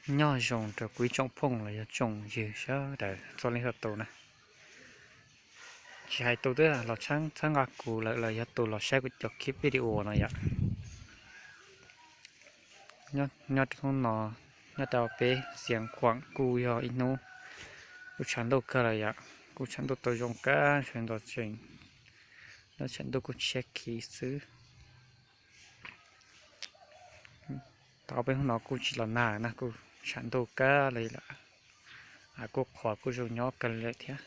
Nyob zoo rau kuv ib tsoom phooj los yog tsoom ywg sawv daws txhua leej txhua tus na. Tsis hais tus twb los txhawb nqa kuv lawm los yog tus los saib kuv cov clip video no yom. Nyob rau hnub no, nyob rau peb Xiav Khuam kuj yog ib hnub kuj tshav ntuj kawg lawm yom, kuj tshav ntuj tau zoo kawg nkaus tseem, nyob tshav ntuj kuj tshiab khiv xwb. Tau peb hnub no kuj tsis los nag na, kuj tshav ntuj kawg li lawm, kuj qhuav kuj zoo nyob kawg li lawm thiab.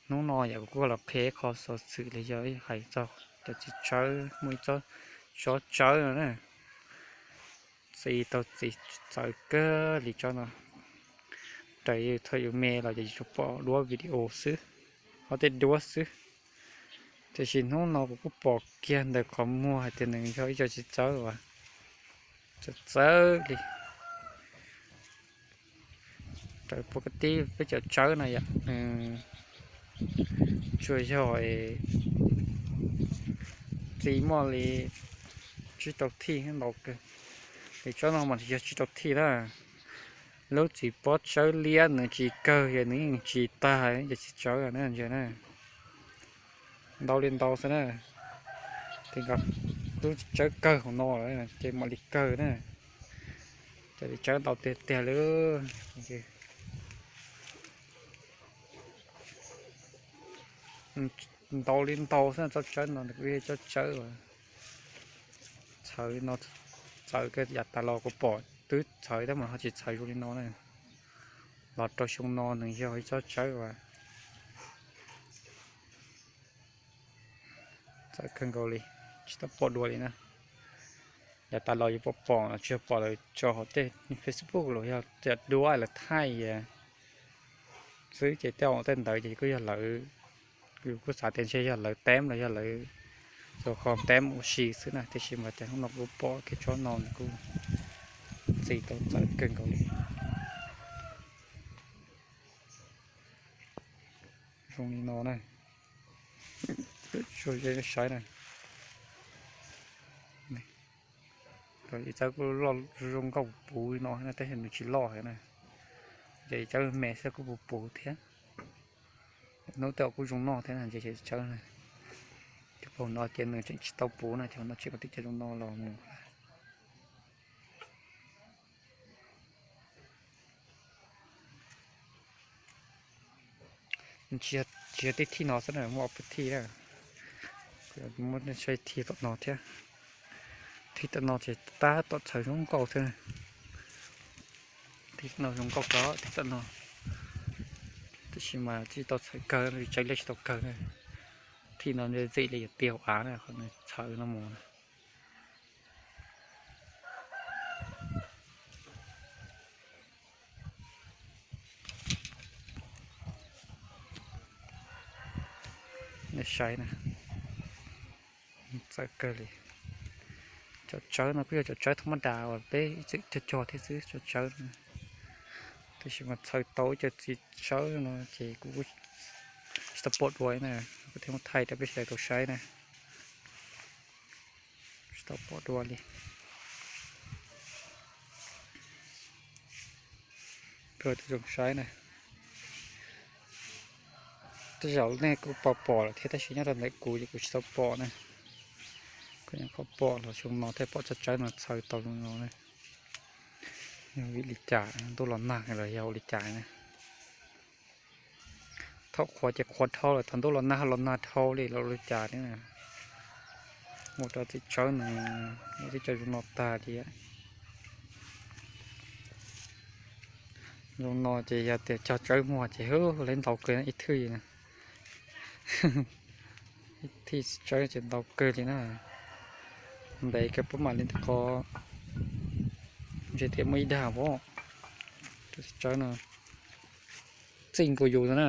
Hnub no yom kuv kuj los qhia ib qho xov xwm los yog hais txog cov txiv tsawb, muaj ib tsob tsawb no na, txi tau txiv txawv kawg li tsob no. Raws thaum yus me los ces yus tsuas pom duab video xwb, ob tej duab xwb. Tiam sis hnub no kuv kuj pom kiag ntawm qhov muag hais tias nws yog ib co txiv txawb uas txawv txawv li. Raws pov ka tib peb cov tsawb no yom, nws tsuas yog txi muaj li tsib rau thij ntau kawg. Ces tsob no mas yog tsib rau thij na. Lub txiv pob tsawb liab nws tsis kawg ces nws yeej tsis tag cov txiv tsawb na, ntsia na. Ntau li ntau xwb na. Ces nkaus lub txiv tsawb kawg hauv no lawm ces mam li kawg na. Cov txiv tsawb ntau tiag tiag li. Ntau li ntau xwb, tsob tsawb no nws kuj yog tsob tsawb uas txhawv li no, txawv kawg. Yav tas los kuv pom twb txhawv tab mas ho tsis txhawv zoo li no na. Los rau xyoo no nws yog ib tsob tsawb uas txawv kawg nkaus li, tsis tau pom dua li na. Yav tas los yus pom pom los tsuas pom lawv tso hauv tej Facebook los yog cov duab lawv thaij xwb ces tej, tej ntawd ces kuj yog lawv, yus kuj xav tias ntshe yog lawv teb los yog lawv txhua qhov teb ua si xwb na, tiam sis mas cas hnub no kuv pom kiag tsob no nws kuj txi tau txawv kawg nkaus li. Zoo li no na, saib na. Txawb kuj loj zoo nkauj puv li no na, tab sis nws tsis loj heev na. Ces txawb me xwb kuj puv puv thiab. Hnub tej kuj zoo noj thiab na, ces txawb na. Ces pom no ces nws tseem tsis tau puv na, ces no tseem ua tib co zoo no los mus. Tsis yog tib thij no xwb na, muaj ob peb thij na. Muab saib thij tom no thiab. Thij tom no ces tab tom txhawv zoo nkauj thiab. Thij tom no zoo nkauj kawg, thij tom no. Tab sis mas tsis tau txhawv kawg, tsawb liab tsis tau kawg na. Thij no ntxim li yuav ti hauv av na, qhov nws txhawv no mus na. Nej saib na, txawv kawg li. Cov tsawb no kuj yog cov tsawb thab mab das uas peb ib txwm cog cog thiab xwb, cov tsawb no. Tab sis mas txhawv tau ib co txiv tsawb no ces kuv tsis tau pom dua na, kuv thiaj muab thaij rau peb sawv daws tau saib na. Tsis tau pom dua li. Kawg tus zoo saib na. Tej zaum nej kuj pom pom lawm thiab tab sis nyob rau ntawm kuv ces kuv tsis tau pom na. Kuv nyuam qhuav pom los xyoo no thiaj pom tsob tsawb no txhawv tau zoo no na. Yog vim li cas, ntuj los nag los yog ua li cas na. Thaum qhuav ces qhuav dhau lawm, thaum ntuj los nag los nag dhau li los ua li cas thiab na. Ua rau txiv tsawb no ua tib co zoo no tag li. Zoo no ces yog tias cog tsawb muag ces hu lawv ntau kawg ib thwj na. Ib thij tsawb ces ntau kawg li na. Ntev kawg puab mam li ntawm qhov, ntshe tias muaj ib dag pab tsawb no txij nkaus yus na.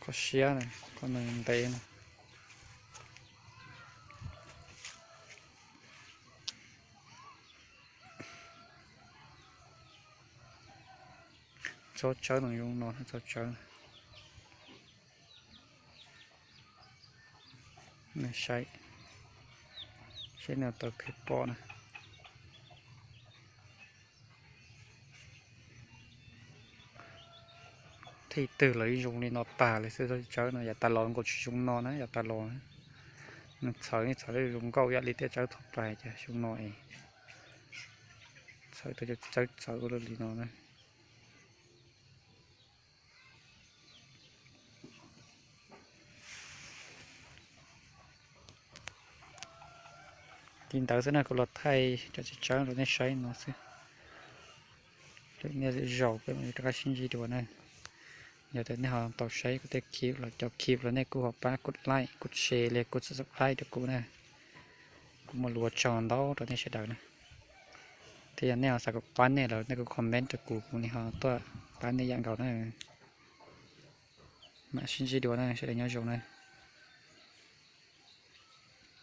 Qhov siab na, qhov no ntev na. Tsob tsawb no zoo no, tsob tsawb. Saib, Peb no tau khev pom na. Thij twg los yeej zoo li no tag li xwb, tsawb no yav tas los nkaus tsis zoo no na, yav tas los nws txhawv, txhawv zoo nkauj ib yam li tej tsawb thaum pais, cas xyoo no es txhawv tau cov tsawb txawv ua luaj li no na. Li ntawd xwb na, kuv los thaij cov tsawb rau nej saib no xwb. Lwm niaj lwm zaus peb mam li rov qab sib ntsib dua na. Yog tias nej ho tau saib kuv tej clip los cov clip los nej kuj ho pab kuv like, kuv share li kuv subscribe rau kuv na. Kuv muaj lus ua tsaug ntau rau nej sawv daws na. Thiab yog nej ho xav kuv pab nej los nej kuj comment rau kuv, kuv li ho tuaj pab nej yam nkaus na. Mam sib ntsib dua na, sawv daws nyob zoo na.